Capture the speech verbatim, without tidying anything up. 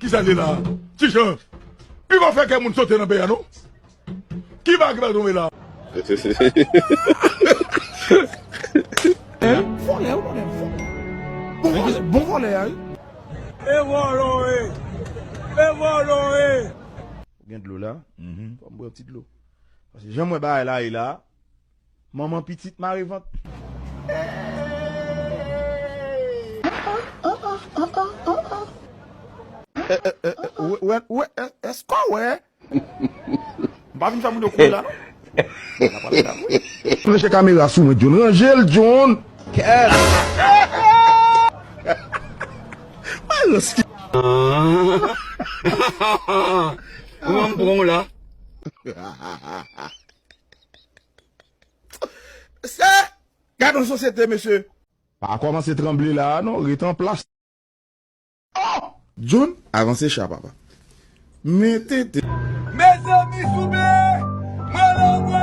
Sa li la. Ti Jan. Li pa fè kè moun sote nan peyi a non. Ki bagay ki pral tonbe la? Hein? Vòlè, ou konnen vòlè. Bon vòlè, bon vòlè a wi. E vòlò e. E vòlò e. Ou gen dlo la? Fò m bwè yon ti dlo. Paske jan m wè bagay la ye la, manman pitit mare vant. Wè, wè, wè, èske w wè? M pa vin fè moun yo kouri la non. N ap pale la wi. Ranje kamera sou mwen John. Ranje l John. Kèt. Mwen ransi. Kòman m pran w la? Se, gade yon sosyete mesye. Pa kòmanse tranble la non, ret an plas. Oh! John, avanse cha papa. Men tenten. Mezanmi soube, mwen anmwe.